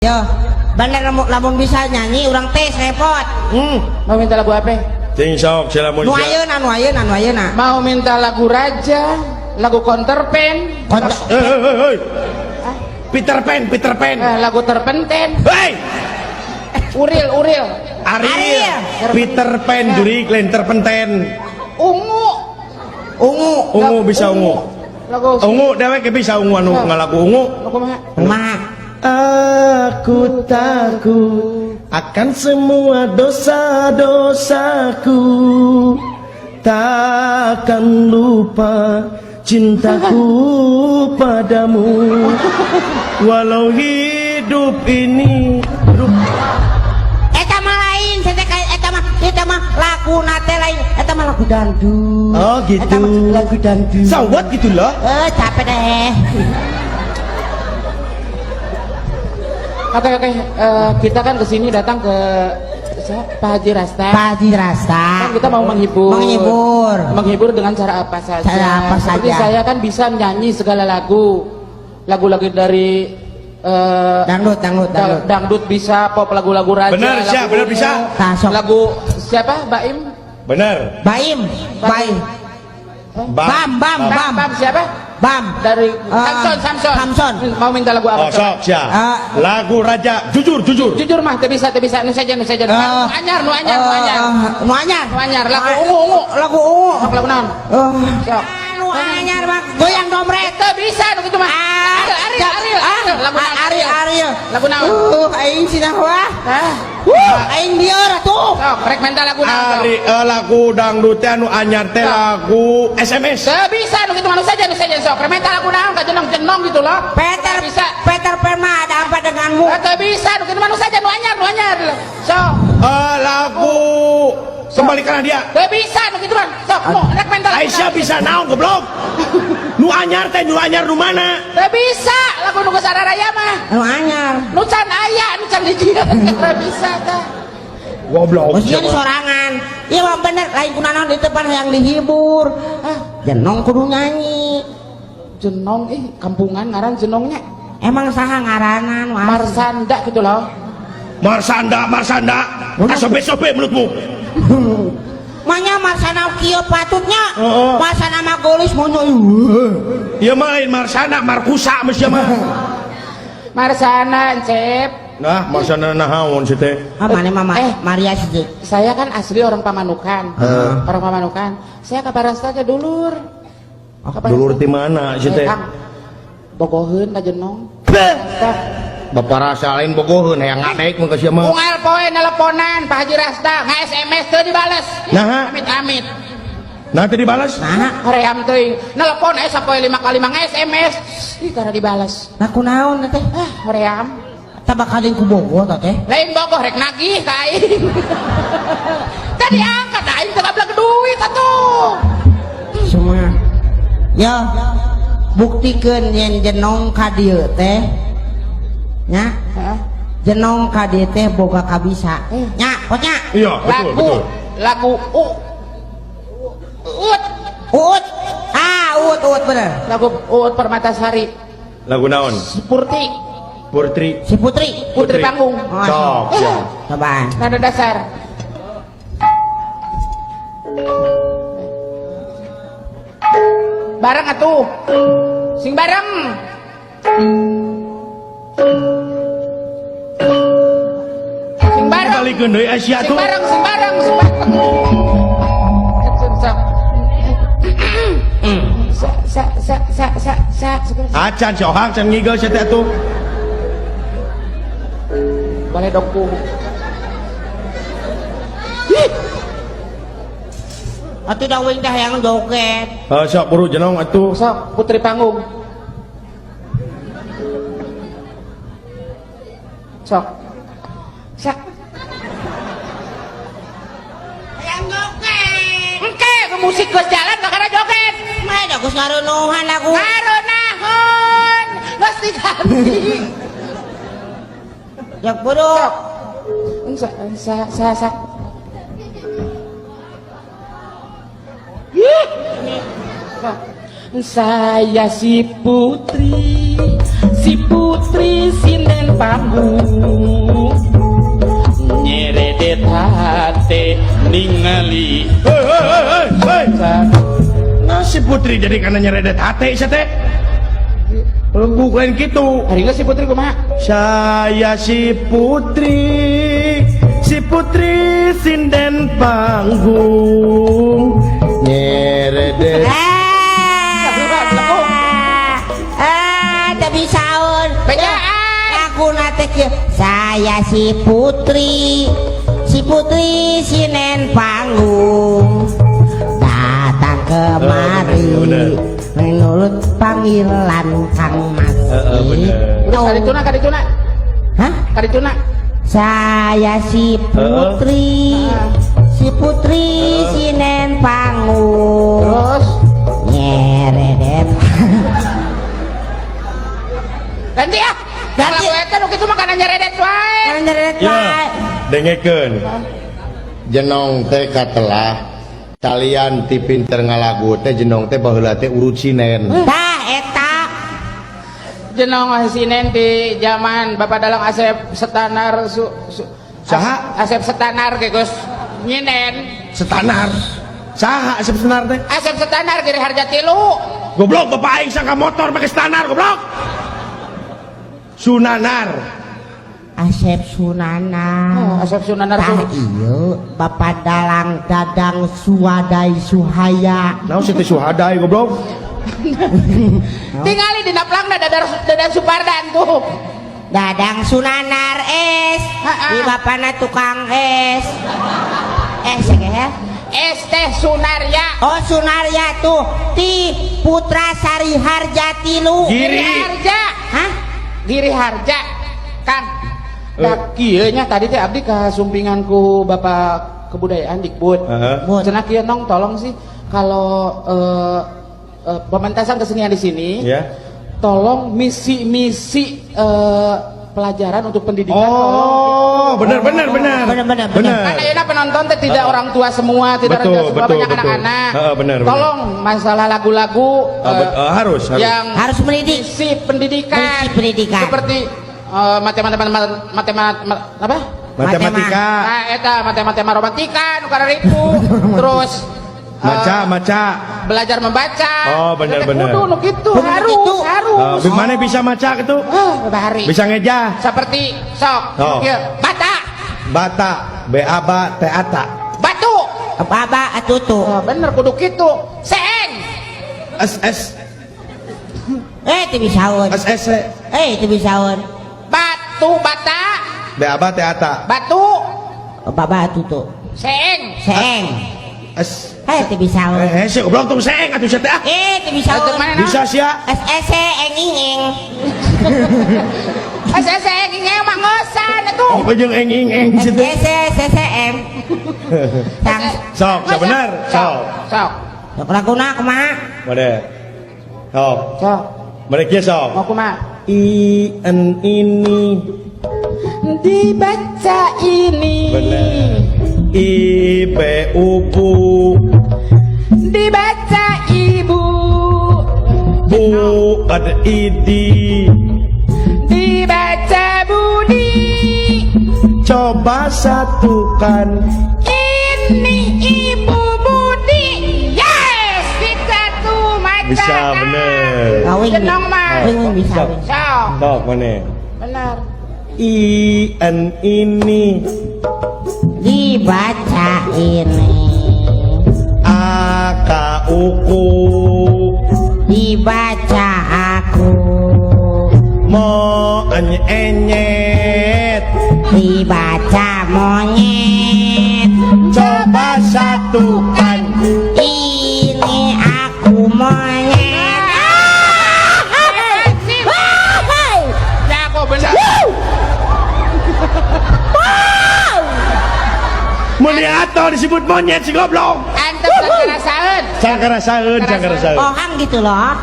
Yo, bener lamun bisa nyanyi urang tes repot. Mau minta lagu apa? Ting sok sila mun Nu sia. ayeuna, nu ayeuna, nu ayeuna. Mau minta lagu Raja, lagu Counterpain, Kontak. Eh, eh, eh, eh. Peter Pan, Peter Pan. Lagu Terpenten, Hei, Uril, Uril, Ariel. Ariel. Peter Pan jurik lain terpenten. Ungu, Ungu. Ungu bisa ungu. Lagu Ungu dewek bisa ungu anu ngalagu ungu. Lagu mah. Kumaha? Aku takut akan semua dosa-dosaku, takkan lupa cintaku padamu, walau hidup ini Eta mah lain, saya teh eta mah eta mah laguna teh lain, eta mah lagu dangdut. Oh, gitu. Eta mah lagu dangdut. So what gitu loh. Eh, capek deh. Oke oke, kita kan kesini datang ke Pak Haji Rasta. Pak Haji Rasta. Kan kita mau menghibur. Menghibur. Menghibur dengan cara apa saja. Cara apa Seperti saja. saya kan bisa menyanyi segala lagu. Lagu-lagu dari Dangdut, dangdut, dangdut. Dangdut bisa, pop lagu-lagu raja. Benar, lagu siap, benar ungu. bisa. Tah, sok. Lagu siapa? Baim? Benar. Baim, Baim. Bam, bam, bam. Bam, siapa? Bam. Dari Samson, Samson. Samson. Mau minta lagu apa? Oh, sok siap. Ah. Lagu Raja, jujur, jujur. Jujur mah, teu bisa, teu bisa. Nu saja, nu saja. Nu anyar, nu anyar, nu anyar. Nu anyar. Nu anyar, lagu ungu, ungu. Lagu ungu. Sok lagu naon? Sok. Nu anyar mah goyang domret. Teu bisa nu kitu mah. Ah, Ariel, Ariel, Ariel. Lagu naon? Ariel, Ariel. Lagu naon? Aing sina wah. Hah? Aing lieur atuh. Sok, rek minta lagu naon? Sok. Ari lagu dangdut teh anu anyar teh lagu SMS. Teu bisa nu kitu mah nu saja, nu saja sok. Rek minta lagu naon ka jenong-jenong gitu loh. Peter Teu bisa. Peter Pan mah ada apa denganmu? Teu bisa nu kitu mah nu saja, nu anyar, nu anyar. Sok. Lagu kembalikanlah dia. Teu bisa nu kitu mah. Sok, mau rek minta lagu Aisyah naon? Bisa naon goblok. Nu anyar teh nu anyar nu mana? Teu bisa lagu nu geus raya mah. Nu anyar. Nu can aya, nu can dijieun. Teu bisa tah. Goblok. Maksudnya di sorangan. Iya mah bener, lain kunaon di depan yang dihibur. Ah, jenong kudu nyanyi. Jenong ih kampungan ngaran jenongnya. Emang saha ngaranan wah. Marsanda gitu loh. Marsanda, Marsanda. Asobe-sobe mulutmu. Manya Marsana kieu patutnya. Heeh. Marsana mah geulis monyo. Ieu mah lain Marsanda, Markusa mah sia mah. Marsana Encep. Nah, Marsanda naon sih teh? Ah, mana mama Eh. Maria sih. Saya kan asli orang Pamanukan. Heeh. Orang Pamanukan. Saya ke Barasta teh dulur. Ke Barasta. Dulur ti mana sih Eh, teh? Kang. Bogoheun ka Jenong. Rasta. Bapak rasa lain bogoheun hayang ngadek mun ka sia mah. Unggal poe nelponan Pak Haji Rasta, nge-SMS teu dibales. Nah. Amit-amit. Nah, teu dibales. Nah, Hoream teuing. Nelpon sapoe 5 kali 5 nge-SMS. Ih, tara dibales. nah kunaon teh? Ah, hoream. Tah bakal ku bogoh tah teh. Lain bogoh rek nagih ka aing. Tadi angkat aing teu gablek duit atuh. Semua. Ya, buktikeun yen jenong ka dieu teh. Nya, Heeh. jenong ka dieu teh boga kabisa. Eh. Nya, poknya. Iya, betul, Lagu betul. lagu U Uut Uut. Ah, uut uut bener. Lagu Uut Permatasari. Lagu naon? Purti Putri. Si Putri. Putri Putri. Panggung. Oh, Sok, ya. Coba. Nada dasar. Bareng atuh. Sing bareng. Sing bareng. Balikeun deui Aisyah Sing tuh. bareng, sing bareng, sing bareng. Sok. Sa sa sa sa sa sa. Acan si Ohang can ngigel sia teh atuh. Boleh dong ku. Atuh da wing teh hayang joget. Heuh, sok buru jenong atuh. Sok Putri Panggung. Sok. Sok. Hayang joget. Engke ke musik geus jalan kakara joget. Mah da geus ngarunuhan lagu. Ngaronahon. Geus diganti. Ya buru. Sa sa sa sa. Saya si putri sinden Sinden panggung nyeredet hate ningali. Hei, hei, hei, hei, hei. Nah, si Putri jadi karena nyeredet hati sia teh. Bukan gitu. Hari si Putri kumaha? Saya si Putri sinden panggung nyeredet. Eh, teu bisaeun. Bejaan. Aku nate kieu. Saya si Putri, si Putri sinden panggung datang kemari Bener, menurut panggilan Kang Mas. Heeh, bener. Terus kadituna, kadituna. Hah? Kadituna. Saya si Putri, si Putri sinden panggung Terus nyeredet. Ganti ah. Ganti. Lagu eta nu kitu mah kana nyeredet wae. Nyeredet Ya, wae. Dengekeun. Jenong teh katelah kalian ti pinter ngalagu teh, jenong teh baheula teh urut sinen. Tah eta. Jenong sinden di zaman Bapak Dalang Asep Setanar su, su Saha? Asep Setanar ge geus nyinden. Setanar. Saha Asep Setanar teh? Asep Setanar Giri Harja tilu. Goblok, bapak aing sangka motor pakai stanar, goblok. Sunanar. Asep Sunana. Oh, Asep Sunanar. Tah iya, Bapak Dalang Dadang Suwadai Suhaya. Naon sih teh Suhadai, goblok? Tingali dina plangna Dadar Dadan Supardan tuh. Dadang Sunanar es. Ha-ha. Di bapana tukang es. Eh, segeher. Es teh Sunarya. Oh, Sunarya tuh ti Putra Sari Harja tilu. Giri. Giri Harja. Hah? Giri Harja. Kang. Da kieu nya, tadi teh abdi kasumpingan ku Bapak Kebudayaan Dikbud. Heeh. Bud. Cenah kieu, Nong, tolong sih kalau pementasan kesenian di sini, Ya. tolong misi-misi pelajaran untuk pendidikan tolong. Oh, benar benar benar. Benar, benar, benar. Kan ayeuna penonton teh tidak orang tua semua, tidak Betul, orang tua semua, betul, banyak betul. anak-anak. Heeh, benar, benar. Tolong masalah lagu-lagu Harus, harus. yang Harus mendidik. misi pendidikan. Misi pendidikan. Seperti matematika matematika apa? Matematika. Nah, eta matematika romantika nu kararitu. Terus Maca, maca. Belajar membaca. Oh, benar, Teh benar. kudu nu kitu, Kudu harus, kitu. harus. Mana bisa maca gitu? Ah, bahari. Bisa ngeja. Seperti sok, Oh. kieu, bata, Bata, B A B T A T. Batu. Apa apa atutu. Oh, bener kudu kitu. Seeng. S S. Eh, teu bisaeun. S S. Eh, teu bisaeun. Batu bata, B A B T A T. Batu, Apa apa atutu. Seeng. Seeng. S. Eh, teu bisaeun. Eh, sih goblok tong seeng atuh sia teh ah. Eh, teu Atuh bisaeun. mana na? Bisa sia. S S E eng ing eng. S S eng ing eng mah ngeusan atuh. Oh, jeung eng ing eng S situ. S E S S E M. Tang Sok, sabener. Sok. Sok. Sok laguna kumaha? Made. Sok. Sok. Made kieu sok. Mau kumaha? I N ini. Dibaca ini. Bener. I B U bu. Dibaca ibu. Bu ada I D. Dibaca Budi. Coba satukan. Ini Ibu Budi. Yes, bisa tuh maca. Bisa bener. Kawin. Jenong mah. Wing wing bisa wing. Sok. Sok mana? Bener. I N ini. Dibaca ini. A K U ku. Dibaca aku. Mo en enyet. Dibaca monyet. Coba satukan. Ini aku monyet. Sip. Hai. Jago bener. Meniato disebut monyet si goblok. Antep sakarasaeun. Cangkarasaeun, cangkarasaeun. Orang gitu loh.